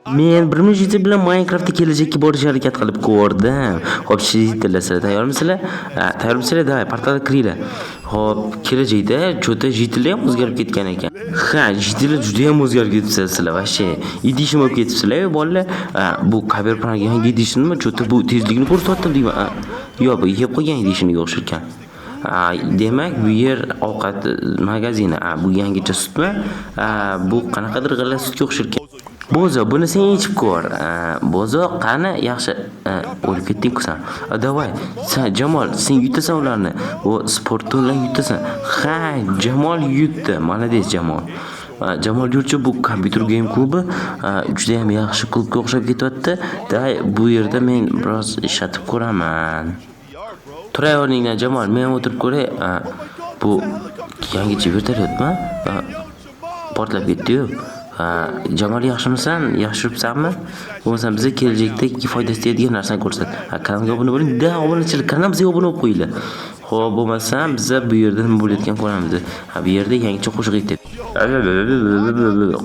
Men 1000 житель bilan Minecraftda kelajakka borishga harakat qilib ko'rdim. Xo'p, житель lar, sizlar tayyormisizlar? Ha, tayyormisizlar? Давай, portalga kiringlar. Xo'p, kelajakda чё-то житель lar ham o'zgarib ketgan ekan. Ha, житель lar juda ham o'zgarib ketibsizlar sizlar, вообще. Edition bo'lib ketibsizlar, bolalar. Ha, bu Cyberpunk yangi editionmi? Чё-то bu tezligini ko'rsatyapti deyman. Ha, yo'q, bu yeb qo'ygan editioniga o'xshar ekan. Ha, demak, bu yer ovqat magazini. Ha, bu yangicha sutmi? Ha, bu qanaqadir g'alla sutga o'xshar ekan. Bo'zo, buni sen ichib ko'r. Bo'zo, qani, yaxshi. O'lib ketding-ku sen. Давай, sen Jamol, sen yutasan ularni. Bu sportda ularni yutasan. Ha, Jamol yutdi. Молодец, Jamol. Jamol, yurchi, bu kompyuter game klubi juda ham yaxshi klubga o'xshab ketyapti. Давай, bu yerda men biroz ishlatib ko'raman. Turay o'rningdan, Jamol, men o'tirib ko'ray. Bu yangicha vertolyotmi? Portlab ketdi-yu. Ha, Jamol, yaxshimisan? Yaxshi yuribsanmi? Bo'lmasam bizga kelajakda foydasi tegadigan narsani ko'rsat. Ha, kanalga obuna bo'ling. Да, obunachilar, kanalimizga obuna bo'lib qo'yinglar. Xo'p, bo'lmasam biza bu yerda nima bo'layotganini ko'ramiz. Ha, bu yerda yangicha qo'shiq aytyapti.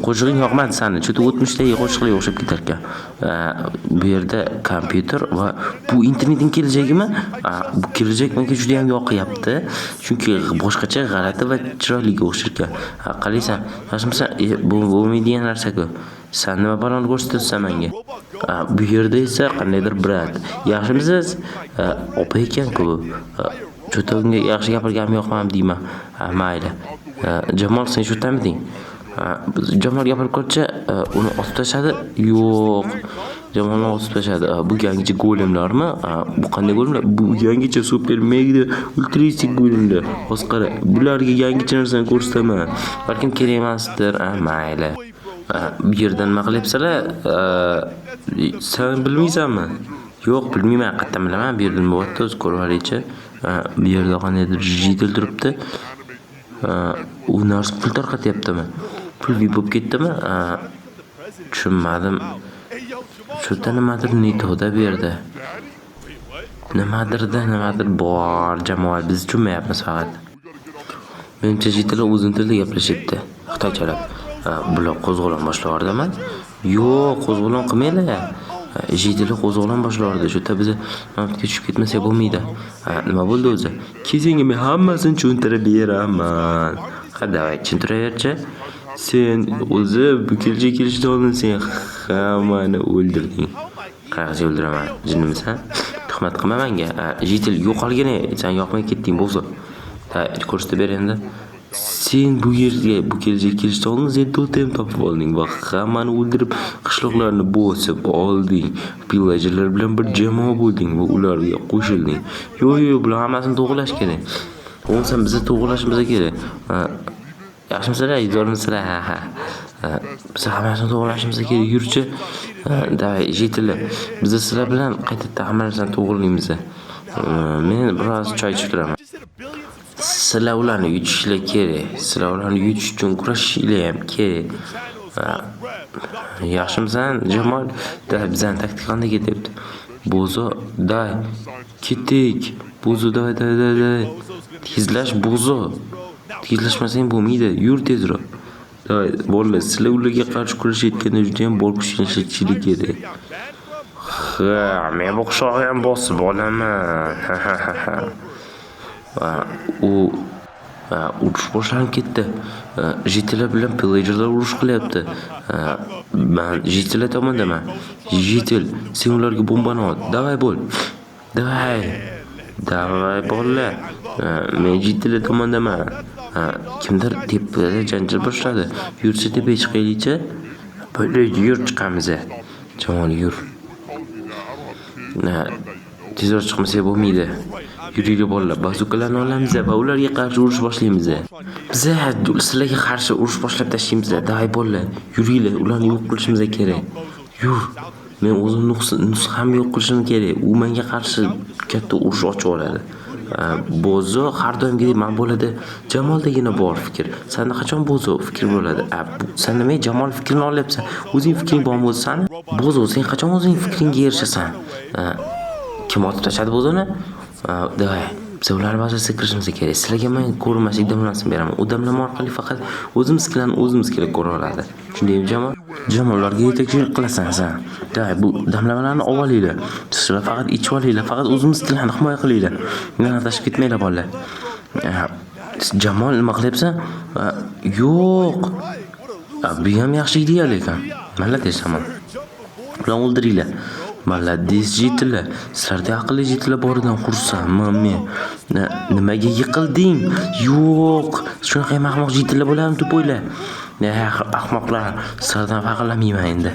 Qo'shig'ing yoqmadi sani. Чё-то 60dagi qo'shiqlarga o'xshab ketar ekan. Bu yerda kompyuter va bu internetning kelajagimi? Bu kelajak menga juda ham yoqyapti. Chunki boshqacha, g'alati va chiroyliga o'xshar ekan. Ha, qalaysan? Yaxshimisan? E, bu bo'lmaydigan narsa-ku. San nima baloni ko'rsatyapsan menga? Bu yerda esa qandaydir брат. Yaxshimisiz? Opa ekan-ku bu. Чё-то unga yaxshi gapirganim yoqmadi deyman. Ha, mayli. Jamol, sen shu yerdamiding? Jamol gapirib ko'rchi, uni otib tashladi. Yo'q. Jamolni otib tashladi. Bu yangicha golemlarmi? Bu qanday golemlar? Bu yangicha super mega ultristik golemlar. Hozir qara, bularga yangicha narsani ko'rsataman. Balkim kerak emasdir. Ha, mayli. Bu yerda nima qilyapsizlar? Sen bilmaysanmi? Yo'q, bilmayman, qayerdan bilaman? Bu yerda nima bo'lyapti, o'zi ko'rib olaychi. Bu yerda qandaydir житель turibdi. U narsa pul tarqatyaptimi? Pul bo'lib ketdimi? Tushunmadim. Shu yerda nimadir не то da bu yerda. Nimadirda nimadir bor, jamoa, biz tushunmayapmiz faqat. Menimcha, житель lar o'zini tilida gaplashyapti. Xitoychalab. Bular qo'zg'olon boshlayaptimi? Yo'q, qo'zg'olon qilmanglar. Житель lar qo'zg'olon boshlayapti. Shu yerda bizni mana tushib ketmasak bo'lmaydi. Ha, nima bo'ldi o'zi? Kelsenga men hammasini tushuntirib beraman. Ha, давай, tushuntiraverchi. Sen o'zi bu kelajak kelishdan oldin sen hammani o'ldirding. Qanaqasiga o'ldiraman? Jinnimisan? Tuhmat qilma menga. Житель yo'qolgin, sen yoqmay ketding, bo'g'zi. Ha, ko'rsatib ber endi. Sen bu yerga, bu kelajak kelishdan oldin sen totem topib olding va hammani o'ldirib, qishloqlarni bosib olding. Pillagerlar bilan bir jamoa bo'lding va ularga qo'shilding. Yo'q, yo'q, bular hammasini to'g'rilash kerak. Bo'lmasam bizni to'g'rilashimiz kerak. Yaxshimisizlar, zo'rmisizlar? Ha, ha. Biz hammasini to'g'rilashimiz kerak. Yurchi. Давай, житель lar. Biz sizlar bilan qaytadan hamma narsani to'g'rilaymiz. Men biroz choy ichib turaman. Sizlar ularni yutishinglar kerak. Sizlar ularni yutish uchun kurashishinglar ham kerak. Yaxshimisan, Jamol? Да, bizani taktik qanday ketyapti? Bo'zo, давай. Ketdik. Bo'zo, давай, давай, давай, давай. Tezlash, Bo'zo. Tezlashmasang bo'lmaydi. Yur tezroq. Давай, bolalar, sizlar ularga qarshi kurashayotganda juda ham bor kuchni ishlatishinglar kerak. Ha, men bu qishloqni ham bosib olaman. Ha ha ha ha. Va u urush boshlanib ketdi. Житель lar bilan pillagerlar urush qilyapti. Man житель lar tomondaman. Житель, sen ularga bombani ot. Давай bo'l. Давай. Давай, bolalar. Men житель lar tomondaman. Kimdir tepada janjal boshladi. Yurchi, tepaga chiqaylikchi. Bo'ldi, yur, chiqamiz. Jamol, yur. Tezroq chiqmasak bo'lmaydi. Yuringlar, bolalar, bazukalarni olamiz va ularga qarshi urush boshlaymiz. Biza sizlarga qarshi urush boshlab tashlaymiz. Давай, bolalar, yuringlar, ularni yo'q qilishimiz kerak. Yur. Men o'zim nusxamni yo'q qilishim kerak. U menga qarshi katta urush ochib oladi. Bo'zo har doimgidek man bo'ladi. Jamoldagina bor fikr. Senda qachon, Bo'zo, fikr bo'ladi? A, sen nimaga Jamol fikrini olyapsan? O'zing fikring bormi o'zi sani? Bo'zo, sen qachon o'zing fikringga erishasan? Kim otib tashladi Bo'zoni? Давай. Biz ularni bazasiga kirishimiz kerak. Sizlarga men ko'rinmaslik damlamasini beraman. U damlama orqali faqat o'zimizkilarni o'zimizkilar ko'ra oladi. Tushundingmi, Jamol? Jamol, ularga yetakchilik qilasan sen. Day, bu damlamalarni olib olinglar. Sizlar faqat ichib olinglar, faqat o'zimiz tillarni himoya qilinglar. Mendan adashib ketmanglar, bolalar. Jamol, nima qilyapsan? Yo'q. Bu ham yaxshi ideya lekin. Молодец, Jamol. Bilan o'ldiringlar. Молодец, житель lar. Sizlarda aqlli житель lar boridan xursandman men. Nimaga yiqilding? Yo'q. Shunaqa ham ahmoq житель lar bo'ladimi, тупой lar? Ahmoqlar, sizlardan faxrlanmayman endi.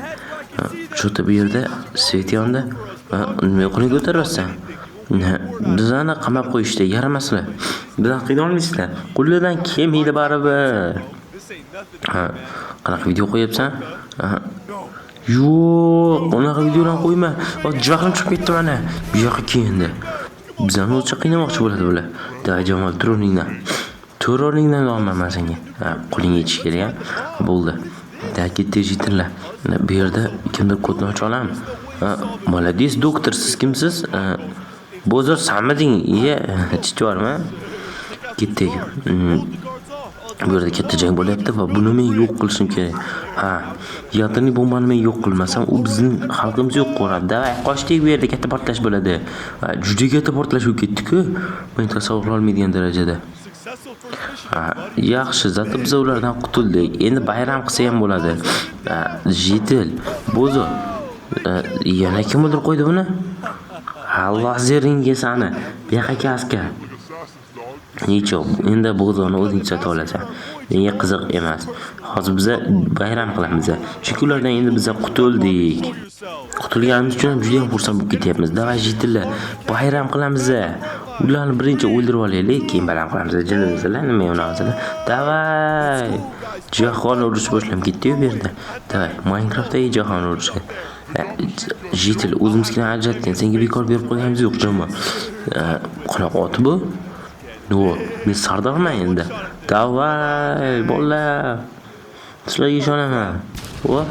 Что-то bu yerda свет yondi. Nima qo'lingga ko'taryapsan? Bizani qamab qo'yishdi, yaramaslar. Bizani qiyna olmaysizlar. Qo'llardan kelmaydi baribir. Ha, qanaqa video qo'yapsan? Yo'q, unaqa videolarni qo'yma. Jahlim chiqib ketdi mana. Bu yoqqa kel endi. Bizani o'zicha qiynamoqchi bo'ladi bular. Davay, Jamol, tur o'rningdan. Tur o'rningdan deyapman man senga. Ha, qo'lingga ichish kerak, ha? Bo'ldi. Da, ketdik, житель lar. Bu yerda kimdir kodni ocha oladimi? Ha, молодец, doktor, siz kimsiz? Bozor sanmiding? Iya, chichvorma. Ketdik. Bu yerda katta jang bo'lyapti va buni men yo'q qilishim kerak. Ha, ядерный bombani men yo'q qilmasam, u bizning xalqimiz yo'q qiladi. Davay, qochdik, bu yerda katta portlash bo'ladi. Ha, juda katta portlash bo'lib ketdi-ku. Men tasavvur qila olmaydigan darajada. Ha, yaxshi, зато biz ulardan qutuldik. Endi bayram qilsa ham bo'ladi. Ha, житель, Bozo. Yana kim o'ldirib qo'ydi buni? Alloh zeringga sani. Bu yoqqa kaska. Ничего, endi Bozoni o'zing sotib olasan. Menga qiziq emas. Hozir biza bayram qilamiz. Chunki ulardan endi biza qutuldik. Qutulganimiz uchun ham juda ham xursand bo'lib ketyapmiz. Давай, житель lar, bayram qilamiz. Ularni birinchi o'ldirib olaylik, keyin bayram qilamiz. Jilimizlar, nima unaqasilar. Давай. Jahon urushi boshlanib ketdi-yu bu yerda. Давай, Minecraftdagi jahon urushi. Житель, o'zimizgina ajratgan. Senga bekor berib qo'yganimiz yo'q, jamoa. Qanaqa ot bu? Yo, men sardorman endi. Давай, bolalar. Sizlarga ishonaman. Va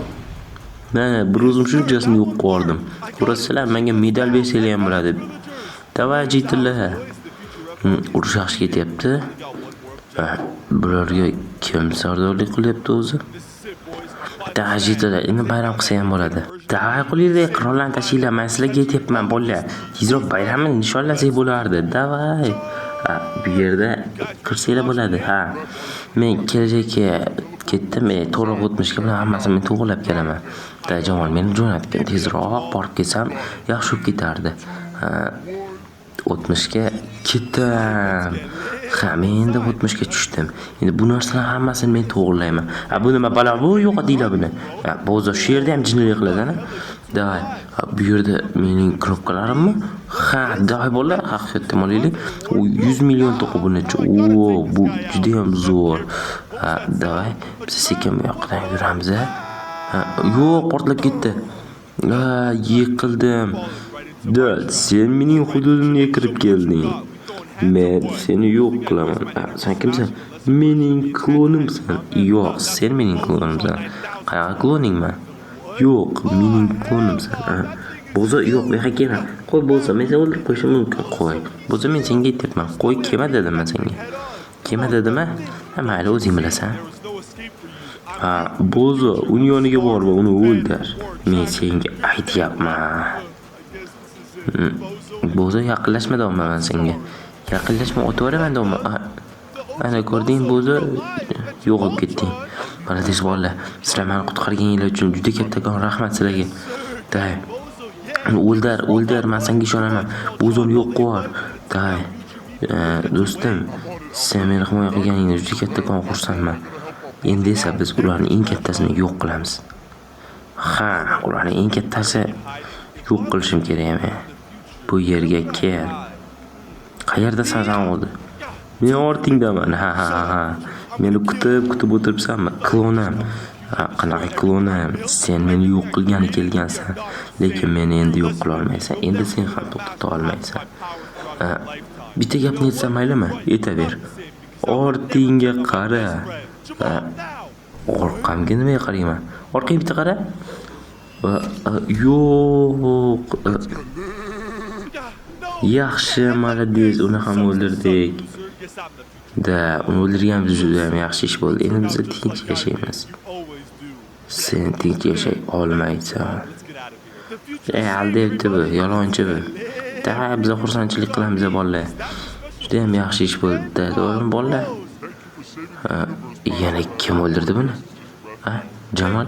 mana bir o'zim shunchasini yo'q qilib yubordim. Ko'rasizlar, menga medal bersanglar ham bo'ladi. Давай, житель lar. Urush yaxshi ketyapti. Bularga kim sardorlik qilyapti o'zi? Давай, житель lar, endi bayram qilsa ham bo'ladi. Давай, qo'linglar, qurollarni tashlanglar, men sizlarga aytyapman, bolalar. Tezroq bayramni nishonlasak bo'lardi. Давай. Ha, bu yerda kirsanglar bo'ladi. Ha. Men kelajakka ketdim, to'g'ri o'tmishga bilan hammasini men to'g'rilab kelaman. Da, Jamol, meni jo'natgin, tezroq borib kelsam yaxshi bo'lib ketardi. Ha, o'tmishga ketdim. Ha, men endi o'tmishga tushdim. Endi bu narsalar hammasini men to'g'rilayman. Ha, bu nima balo bu, yo'qotinglar buni. Ha, bozor shu yerda ham jinnilik qiladi, ana. Давай. Ha, bu yerda mening knopkalarimmi? Ha, давай, bolalar, haqiqatdan olaylik. U 100 million to'qib buni. O, bu juda ham zo'r. Ha, давай. Biz sekin bu yoqdan yuramiz, ha. Ha, yo'q, portlab ketdi. Ha, yiqildim. Da, sen mening hududimga kirib kelding. Men seni yo'q qilaman. Ha, sen kimsan? Mening klonimsan. Yo'q, sen mening klonimsan. Qanaqa kloningman? Yo'q, mening klonimsan. Ha. Bo'za, yo'q, bu yoqqa kelma. Qo'y, bo'lsa, men seni o'ldirib qo'yishim mumkin. Qo'y. Bo'lsa, men senga aytyapman. Qo'y, kelma dedim men senga. Kelma dedim-a? Ha, mayli, o'zing bilasan. Ha, Bo'za, uni yoniga bor va uni o'ldir. Men senga aytyapman. Bo'za, yaqinlashma deyapman men senga. Yaqinlashma, otib yuboraman deyapman. Ana ko'rding, Bo'za, yo'qolib ketding. Молодец, bolalar. Sizlar meni qutqarganinglar uchun juda kattakon rahmat sizlarga. Day. O'ldir, o'ldir, men senga ishonaman. Bo'zoni yo'q qilib. Day. Do'stim, sen meni himoya qilganingdan juda kattakon xursandman. Endi esa biz ularning eng kattasini yo'q qilamiz. Ha, ularning eng kattasi yo'q qilishim kerak men. Bu yerga kel. Qayerdasan sen o'zi? Men ortingdaman. Ha ha ha ha. Meni kutib, kutib o'tiribsanmi? Klonim. Ha, qanaqa klonim? Sen meni yo'q qilgani kelgansan. Lekin meni endi yo'q qila olmaysan. Endi sen ham to'xtata olmaysan. Ha, bitta gapni aytsam maylimi? Aytaver. Ortingga qara. Ha, orqamga nimaga qarayman? Orqangga bitta qara. Yo'q. Yaxshi, молодец, uni ham o'ldirdik. Da, uni o'ldirganimiz juda ham yaxshi ish bo'ldi. Endi biz tinch yashaymiz. Sen tinch yashay olmaysan. E, aldayapti bu, yolg'onchi bu. Давай, biz xursandchilik qilamiz, bolalar. Judayam yaxshi ish bo'ldi, to'g'rimi, bolalar? Ha, yana kim o'ldirdi buni? Ha, Jamol?